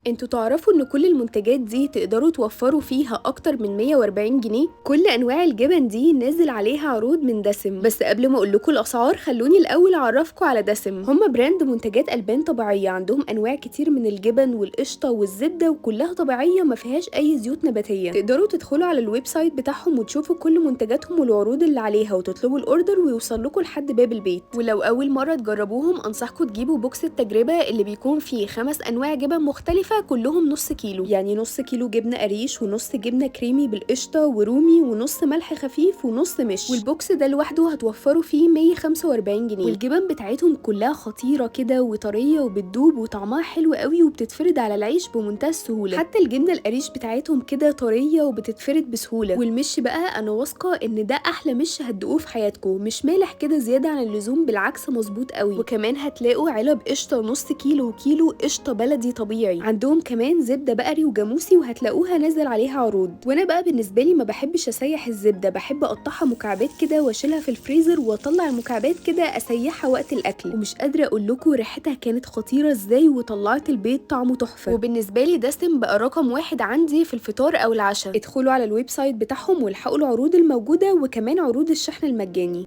انتوا تعرفوا ان كل المنتجات دي تقدروا توفروا فيها اكتر من 140 جنيه؟ كل انواع الجبن دي نازل عليها عروض من دسم. بس قبل ما اقول لكم الاسعار خلوني الاول اعرفكم على دسم. هم brand منتجات البان طبيعية، عندهم انواع كتير من الجبن والقشطه والزبده وكلها طبيعية ما فيهاش اي زيوت نباتيه. تقدروا تدخلوا على ال website بتاعهم وتشوفوا كل منتجاتهم والعروض اللي عليها وتطلبوا ال order ويوصل لكم لحد باب البيت. ولو اول مرة تجربوهم انصحكم تجيبوا box التجربة اللي بيكون فيه 5 انواع جبن مختلفة كلهم نص كيلو، يعني نص كيلو جبنه قريش ونص جبنه كريمي بالقشطه ورومي ونص ملح خفيف ونص مش. وال box ده لوحده هتوفروا فيه 145 جنيه. والجبن بتاعتهم كلها خطيرة كده وطريه وبتدوب وطعمها حلو قوي وبتتفرد على العيش بمنتهى السهولة. حتى الجبنة القريش بتاعتهم كده طرية وبتتفرد بسهولة. والمش بقى انا واثقة ان ده احلى مش هتدوقوه في حياتكم، مش مالح كده زيادة عن اللزوم، بالعكس مظبوط قوي. وكمان هتلاقوا علب قشطه نص كيلو وكيلو قشطه بلدي طبيعي. عندهم كمان زبدة بقري وجاموسي وهتلاقوها نازل عليها عروض. وانا بقى بالنسبة لي ما بحبش اسيح الزبدة، بحب اقطعها مكعبات كده واشيلها في الفريزر واطلع المكعبات كده اسيحها وقت الاكل. ومش قادرة اقول لكم ريحتها كانت خطيرة ازاي وطلعت البيت طعمه تحفة. وبالنسبة لي دسم بقى رقم 1 عندي في الفطار او العشاء. ادخلوا على ال website بتاعهم والحقوا العروض الموجودة وكمان عروض الشحن المجاني.